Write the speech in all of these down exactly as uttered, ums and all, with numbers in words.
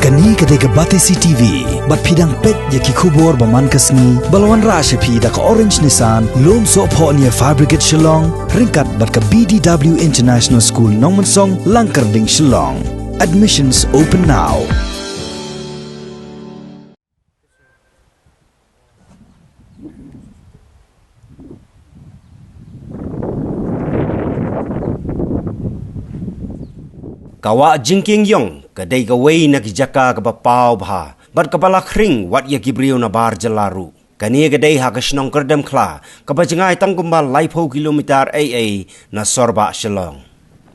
Kane ka dei ka Batesi T V, bad phi dang peit ïa ki khubor ba man ka sngi, ba la wanrah sha phi da ka Orange Nissan, Lumsohphoh near Fire Brigade Shillong, ryngkat bad ka B D W International School Nongmensong, Langkyrding, Shillong. Admissions open now. Ka wah Jingkieng Iong ka dei kawei na ki jaka kaba paw bha bad kaba la khring wat ïa ki briew nabar jylla ruh. Kane ka dei ha ka shnong Kyrdemkhla, kaba jngai tang kumba laiphew kilometer ei ei na sorbah Shillong.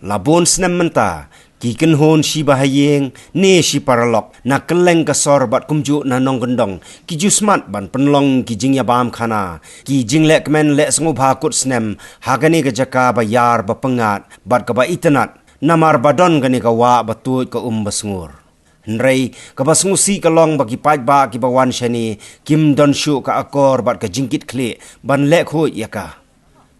La bun snem mynta, ki kynhun shi ba ha ïing ne shi paralok, na kylleng ka sor bad kumjuh na nongkyndong, ki ju smat ban pynlong ki jingïabam khana, ki jingleh kmen leh sngewbha kut snem ha kane ka jaka ba ïar ba pyngngad bad kaba itynnad, namar ba don kane ka wah ba tuid ka um ba sngur. Hynrei kaba sngewsih ka long ba ki paidbah kiba wan shane kim don shuh ka akor bad ka jingkitkhlieh ban leh khuid ïa ka.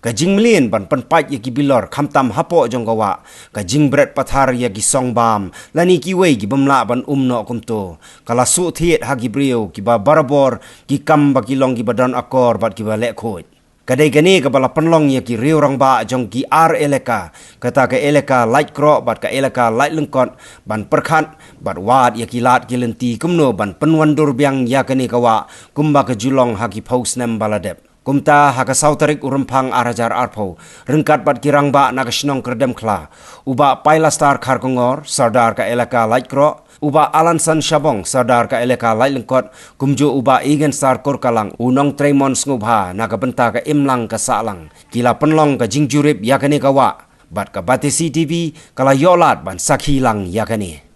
Ka jingmlien ban pynpait ïa ki bilor khamtam hapoh jong ka wah, ka jingbret pathar ïa ki song bam lane kiwei ki bym lah ban um noh kumto, ka la shu thied ha ki briew kiba barabor ki kam ba ki long kiba don akor bad kiba leh khuid. Ka dei kane kaba la pynlong ïa ki riew rangbah jong ki ar elaka, kata ka elaka Laitkroh bad ka elaka Laitlyngkot, ban pyrkhat bad wad ïa ki lad ki lynti kumno ban pynwandur biang ïa kane ka wah kumba ka ju long ha ki phew snem ba la dep. Kumta ha ka saw tarik u Rymphang ar hajar arphew, ryngkat bad ki rangbah na ka shnong Kyrdemkhla, u Bah Pailastar Kharkongor, Sardar ka elaka Laitkroh, u Bah Alansan Shabong, Sardar ka elaka Laitlyngkot, kumjuh u Bah Igenstar Kurkalang, u nongtrei mon sngewbha na ka bynta ka imlang ka sahlang, ki la pynlong ka jingjurip ïa kane ka wah, bad ka Batesi T V ka la ïoh lad ban sakhi lang ïa kane.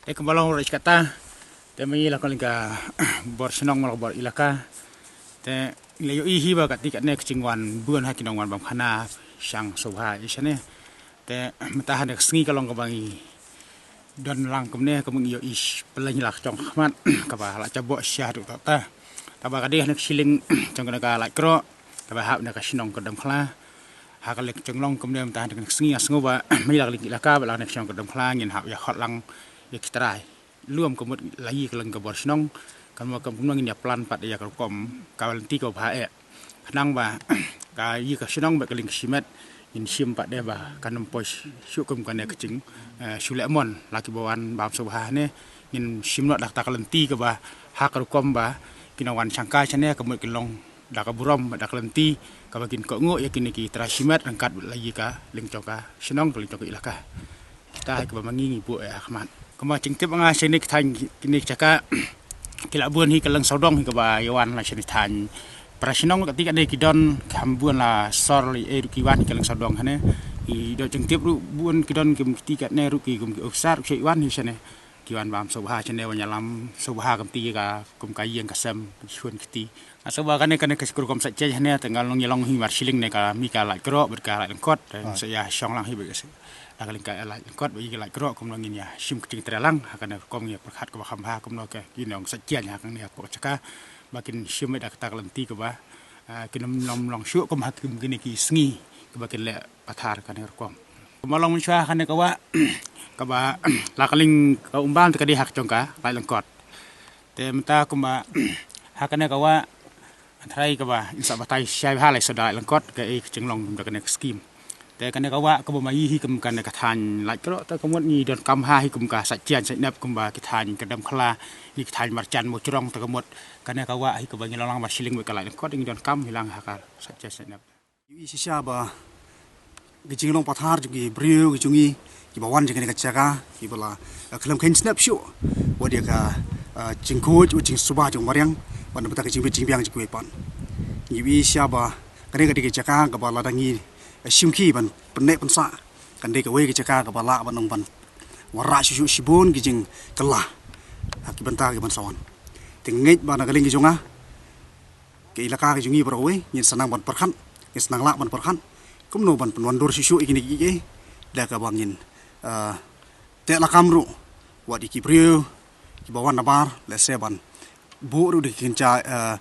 Te kumba long ruh kata, te mynta la ka lyngkha bor shnong ma la ka bor elaka. Te ngi la ïohi hi ba katei katne ka jingwan bun ha ki nongwan bam khana shang sngewbha ïa shane. Te mynta ha kane ka sngi ka long kaba ngi don lang kumne, ka mynta ngi ïohi pyllein la ka jong khmat kaba la jaboh sha ruh ta. Taba ka dei ha kane ka shilliang jong kane ka Laitkroh, kaba hap na ka shnong Kyrdemkhla. Ha ka lek jong long kumne mynta ha kane ka sngi nga sngew ba mynta la ka lyngkha elaka ba la na ka shnong Kyrdemkhla ngin hap ïa khot lang ïa ki trai. Lum ka mut la ïa ka lyngkha bor shnong, kan mo kam kumno ngin ïa plan pat ïa ka rukom ka lynti ka bha eh. Khnang ba ka ïa ka shnong bad ka lyngkha shimet ngin shim pat de ba kan ym poi shuh kum kane ka jing, eh, shu leh mon la ki ba wan bam sngewbha ne, ngin shim noh da kata ka lynti kaba ha ka rukom ba ki nongwan shangkai shane ka mut ki long da ka burom bad da ka lynti kaba kin kohnguh ïa kine ki trai shimet ryngkat bad la ïa ka lyngkha jong ka shnong, ka lyngkha jong ka elaka. Kita hi kaba ma ngi ngi buh ïa ha khmat. Kumba jingtip nga shane ki thaiñ kine ki jaka ki la bun hi ka lyngsawdong hi kaba ïa wan la shane thaiñ para shnong, katei katne ki don kham bun la sor la ei ruh ki wan hi ka lyngsawdong hane. Ki don jingtip ruh bun ki don kim katei katne ruh ki kum ki officer ruh ki wan hi shane. Ki wan bam sngewbha shane wan ïalam sngewbha kumta ka kum ka ïing ka sem ki khun kti. Nga sngewbha kane kane ka rukom sa jia hane te nga long ïa long hi mar shilliang ne ka mih ka Laitkroh bad ka Laitlyngkot. Te sa ïa shong lang hi bad ka la ka lyngkha Laitkroh bad ïa ka Laitkroh kumno ngin ïa shim ka jingtrei lang ha kane rukom ngi ïa pyrkhat kaba kham bha kumno ka ki nong sa jia ha kane ka jaka ba kin shim da kata ka lynti kaba, ah, kin ym long shuh kum ha kine ki sngi kaba kin leh pathar kane rukom. Kumba long mynshuwa kane ka wah kaba la ka lyngkha umbam te ka dei ha ka jong ka Laitlyngkot. Te mynta kumba ha kane ka wah trai kaba in sa batai shai bha lai soda Laitlyngkot ka ei ka jinglong da kane ka skim. Kane ka wah kaba ma i hi kum kane ka thaiñ Laitkroh, te ka mut ngi donkam ha hi kum ka Saitjaiñ Saitnep, kumba ki thaiñ Kyrduh Khla, ngi ki thaiñ Marjan Mawjrong, te ka mut kane ka wah hi kaba ngi long lang ba shilliang wei ka Laitkroh, te ngi donkam hi lang ha ka Saitjaiñ Saitnep. Ïohi shisha ba ka jinglong pathar jong ki briew ki jong ngi kiba wan jong kane ka jaka kiba la, eh, khlem kheiñ snep shuh wat ïa ka, eh, jingkhuid, wat jingsuba jong mariang, wat na bynta ka jingbit jingbiang jong kiwei pat. Ïohi shisha ba kane ka dei ka jaka kaba lada ngi, eh, shim khie ban pynneh pynsah, kan dei kawei ka jaka kaba lah ban ong ban wanrah shuh shuh shibun ki jingkylla ha ki bynta ki ban sa wan. Te nga ngeit ba na ka liang ki jong nga, ka elaka ka jong ngi baroh kawei ngin sa nang ban pyrkhat, ngin sa nang lah ban pyrkhat kumno ban pynwandur shuh shuh ïa kine kiei kiei, da kaba ngin, ah, teh lakam ruh wat ïa ki briew kiba wan nabar, lehse ban buh ruh da ki kynja, ah,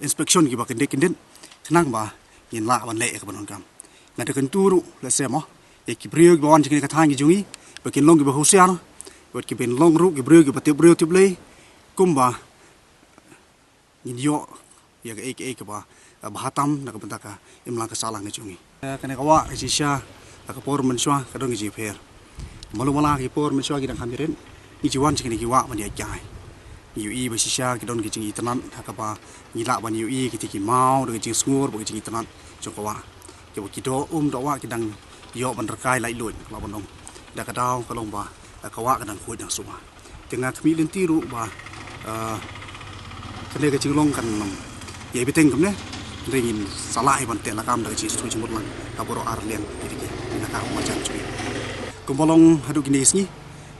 inspection kiba kyndit kyndit, khnang ba ngin lah ban leh ïa kaba donkam. Nga da kyntu ruh, lehse mo, ïa ki briew kiba wan jong kine ki thaiñ ki jong ngi, ba kin long kiba husiar, wat ki ban long ruh ki briew kiba tip briew tip Blei, kumba ngin ïoh ïa kaei kaei kaba, eh, bha tam na ka bynta ka imlang ka sahlang ka jong ngi. Eh, kane ka wah ka jingshisha, eh, ka por mynshuwa ka don ka jingpher. Malu mala ki por mynshuwa ki dang kham ïarit, ngi ju wan sha kine ki wah ban ïaid kai. Ngi ïohi ba shisha ki don ka jingitynnad ha kaba ngi lah ban ïohi kita ki maw da ka jingsngur bad ka jingitynnad jong ka wah. Kiba ki doh um doh wah ki dang ïoh ban rkai laitluid, lah ban ong. Da ka daw ka long ba, eh, ka wah ka dang khuid dang suba. Te nga khmih lynti ruh ba, eh, kane ka jinglong kan ym ïai bteng kumne. Hynrei ngin sa lah hi ban teh lakam da ka jingsngewthuh jingmut lang ha baroh ar liang kine ki elaka marjan jong ngi. Kumba long haduh kine ki sngi,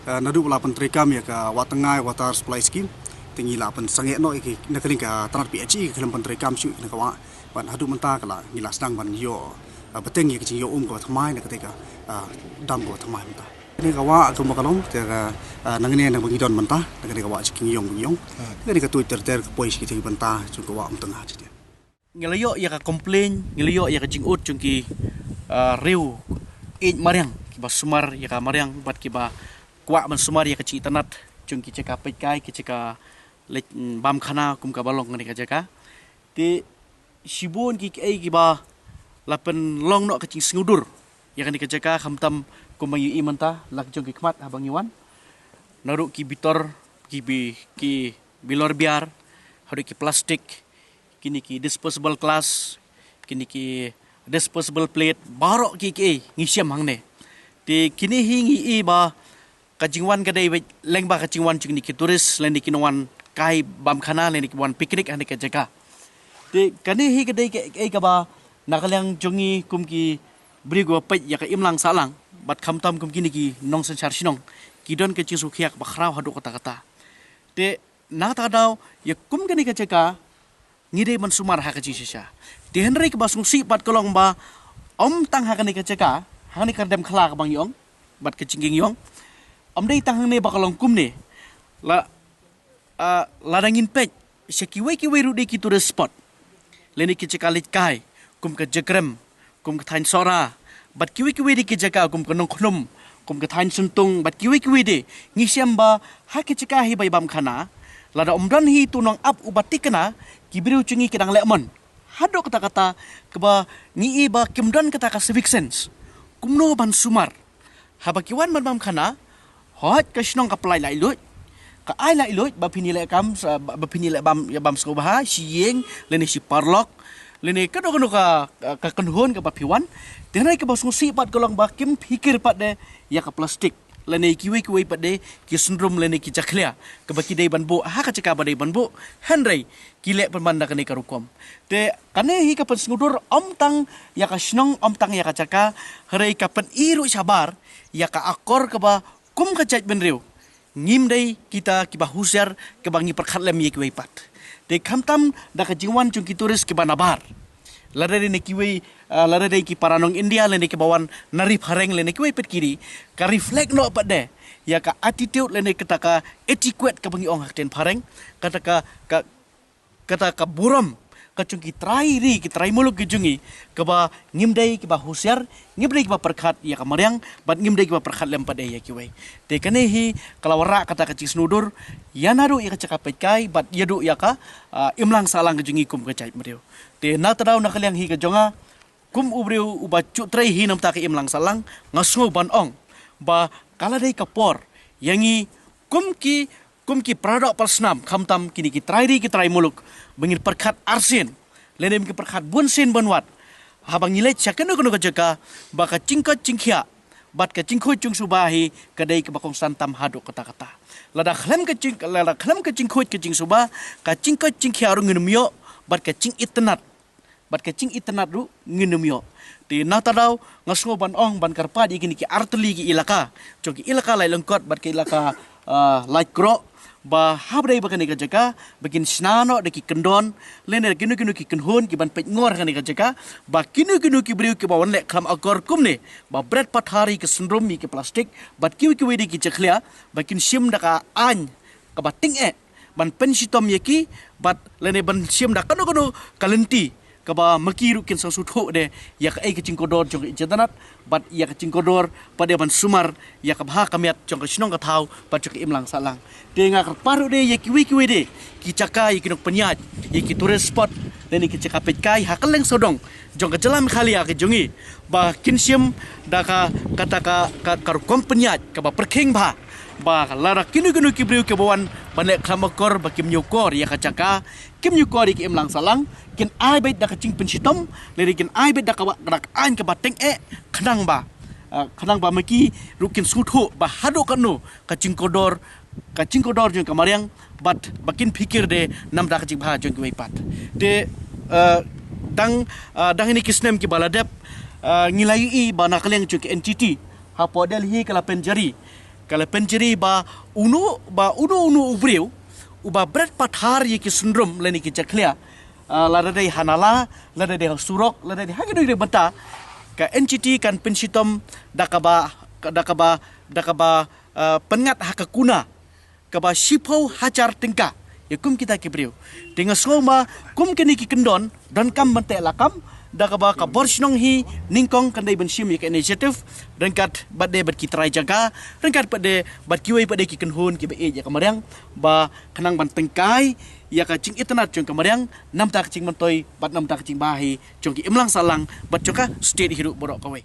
eh, naduh ba la pyntreikam ïa ka Wah Tngai Water Supply Scheme, te ngi la pynsangeh noh ïa ki na ka liang ka tnat P H E ka khlem pyntreikam shuh ïa kane ka wah. Bad haduh mynta ka la ngi la sdang ban ïoh, ah, bteng ïa ka jingïoh um kaba thymmai na katei ka, ah, dam kaba thymmai mynta. Kane ka wah kumba ka long te ka, ah, nangne naba ngi don mynta, na kane ka wah Sha Ki Ngi Ïong Ba Ngi Ïong. Kane ka tuid ter ter ka poi sha kitei ki bynta jong ka wah Umtnga. Ngi la ïoh ïa ka complain, ngi la ïoh ïa ka jingud jong ki, ah, riew ïeit mariang kiba sumar ïa ka mariang bad kiba kwah ban sumar ïa ka jingitynnad jong ki jaka peitkai, ki jaka leit, mm, bam khana kum kaba long kane ka jaka. Te shibun ki kaei kiba la pynlong noh ka jingsngewdur ïa kane ka jaka, khamtam kumba ngi ïohi mynta la ka jong ki khmat haba ngi wan. Naduh ki bitor, ki bi, ki bilor biar, haduh ki plastik, kine ki disposable glass, kine ki disposable plate, baroh ki kaei ngi shem hangne. Te kine hi ngi ïohi ba ka jingwan ka dei beit lyngba ka jingwan jong kine ki tourist lane ki nongwan kai bam khana lane ki wan picnic ha kane ka jaka. Te kane hi ka dei kaei kaei kaba na ka liang jong ngi kum ki briew kiba peit ïa ka imlang sahlang bad khamtam kum kine ki nongsynshar shnong ki don ka jingsngewkhia kaba khraw haduh katta katta. Te na kata ka daw ïa kum kane ka jaka ngi dei ban sumar ha ka jingshisha. Te hynrei kaba sngewsih pat ka long ba ym tang ha kane ka jaka, ha kane ka Kyrduh Khla kaba ngi ong bad ka Jingkieng Ïong, ym dei tang hangne ba ka long kumne. La, ah, lada ngin peit sha kiwei kiwei ruh de ki tourist spot lane ki jaka leit kai kum ka Jakrem, kum ka thaiñ Sohra bad kiwei kiwei de ki jaka kum ka Nongkhnum, kum ka thaiñ Syntung bad kiwei kiwei de, ngi shem ba ha ki jaka hi ba ïa bam khana, lada ym don hi uto u nongap uba thikna, ki briew jong ngi ki dang leh mon. Haduh katta katta kaba ngi ïohi ba kim don kata ka civic sense kumno ban sumar. Haba ki wan ban bam khana, hooid ka shnong ka pyllait laitluid, ka ai laitluid ba phin ïaleh kam, ba, ba phin ïaleh bam, ïa bam sngewbha, shi ïing lane shi paralok lane kano kano ka, ka, ka kynhun kaba phi wan. Te hynrei kaba sngewsih pat ka long ba kim phikir pat de ïa ka plastik lane kiwei kiwei pat de ki syndrum lane ki jakhlia kaba ki dei ban buh ha ka jaka ba dei ban buh, hynrei ki leh pynban da kane ka rukom. Te kane hi ka pynsngewdur ym tang ïa ka shnong, ym tang ïa ka jaka, hynrei ka pyni ruh shabar ïa ka akor kaba kum ka jaitbynriew ngim dei kita kiba husiar kaba ngi pyrkhat lem ïa kiwei pat. Te khamtam da ka jingwan jong ki tourist kiba nabar, lada dei na kiwei, ah, lada dei ki para nong India lane kiba wan na ri phareng lane kiwei pat ki ri, ka reflect noh pat de ïa ka attitude lane kata ka etiquette kaba ngi ong ha ka ktien phareng, kata ka, ka, kata ka burom ka jong ki trai ri, ki trai muluk ki jong ngi, kaba ngim dei kiba husiar, ngim dei kiba pyrkhat ïa ka mariang bad ngim dei kiba pyrkhat lem pat de ïa kiwei. Te kane hi ka la wanrah kata ka jingsngewdur ïa naduh ïa ka jaka peitkai bad ïa duh ïa ka, ah, imlang sahlang ka jong ngi kum ka jaitbynriew. Te na kata daw na ka liang hi ka jong nga, kum u briew uba ju trei hi namar ka imlang sahlang, nga sngew ban ong ba ka la dei ka por ïa ngi kum ki, kum ki paradoh parsnam, khamtam kine ki trai ri ki trai muluk, ba ngin pyrkhat arsien lane ba ngin pyrkhat bunsien bunwad haba ngi leit sha kano kano ka jaka, ba ka jingkoit jingkhiah bad ka jingkhuid jingsuba hi ka dei kaba kongsan tam haduh katta katta. Lada khlem ka jing, lada khlem ka jingkhuid ka jingsuba, ka jingkoit jingkhiah ruh ngin ym ïoh, bad ka jingitynnad, bad ka jingitynnad ruh ngin ym ïoh. Te na kata ka daw nga sngew ban ong, ban kyrpad ïa kine ki artylli ki ilaka, jong ki ilaka Laitlangkot bad ki ilaka, ah, Laitkroh, ba haba dei ba kane ka jaka ba kin shna noh da ki kyndon lane da kino kino ki kynhun ki ban peit ngor ha kane ka jaka, ba kino kino ki briew kiba wan leh khlam akor kumne, ba bret pathar ïa ki syndrum ïa ki plastik bad kiwei kiwei de ki jakhlia, ba kin shim da ka aiñ kaba tyngeh ban pynshitom ïa ki, bad lane ban shim da kano kano ka lynti kaba ma ki ruh kin sngewthuh de ïa kaei ka jingkordor jong ka jingitynnad bad ïa ka jingkordor pat de ban sumar ïa ka bha ka miat jong ka shnong ka thaw bad jong ka imlang sahlang. Te nga kyrpad ruh de ïa kiwei kiwei de ki jaka, ïa ki nongpynïaid, ïa ki tourist spot lane ki jaka peitkai ha kylleng sawdong jong ka jylla Meghalaya ka jong ngi, ba kin shim da ka, kata ka, ka, ka rukom pynïaid kaba pyrkhing bha, ba lada kino kino ki briew kiba wan ban leh khlam akor ba kim ñiewkor ïa ka jaka, kim ñiewkor ïa ka imlang sahlang, kin ai beit da ka jingpynshitom lane kin ai beit da ka, da ka aiñ kaba tyngeh, khnang ba, ah, khnang ba ma ki ruh kin sngewthuh ba haduh katno ka jingkordor, ka jingkordor jong ka mariang, bad ba kin phikir de namar ka jingbha jong kiwei pat. Te, ah, dang, ah, dang ha kine ki snem kiba la dep, ah, ngi la ïohi ba na ka liang jong ka N G T hapoh Delhi ka la pynjari, ka la pynjari ba uno, ba uno uno u briew uba bret pathar ïa ki syndrum lane ki jakhlia, ah, lada dei ha nala, lada dei ha surok, lada dei ha kino kino bynta, ka N G T kan pynshitom da kaba, da kaba, da kaba, ah, pynngat ha ka kuna kaba shiphew hajar tyngka ïa kum kita ki briew. Te nga sngew ma kum kine ki kyndon donkam ban teh lakam, da kaba ka bor shnong hi nyngkong kan dei ban shim ïa ka initiative ryngkat bad de bad ki trai jaka, ryngkat bad de bad kiwei pat de ki kynhun kiba ïeit ïa ka mariang, ba khnang ban tyngkai ïa ka jingitynnad jong ka mariang namar ka jingmyntoi bad namar ka jingbha hi jong ka imlang sahlang bad jong ka state hi ruh baroh kawei.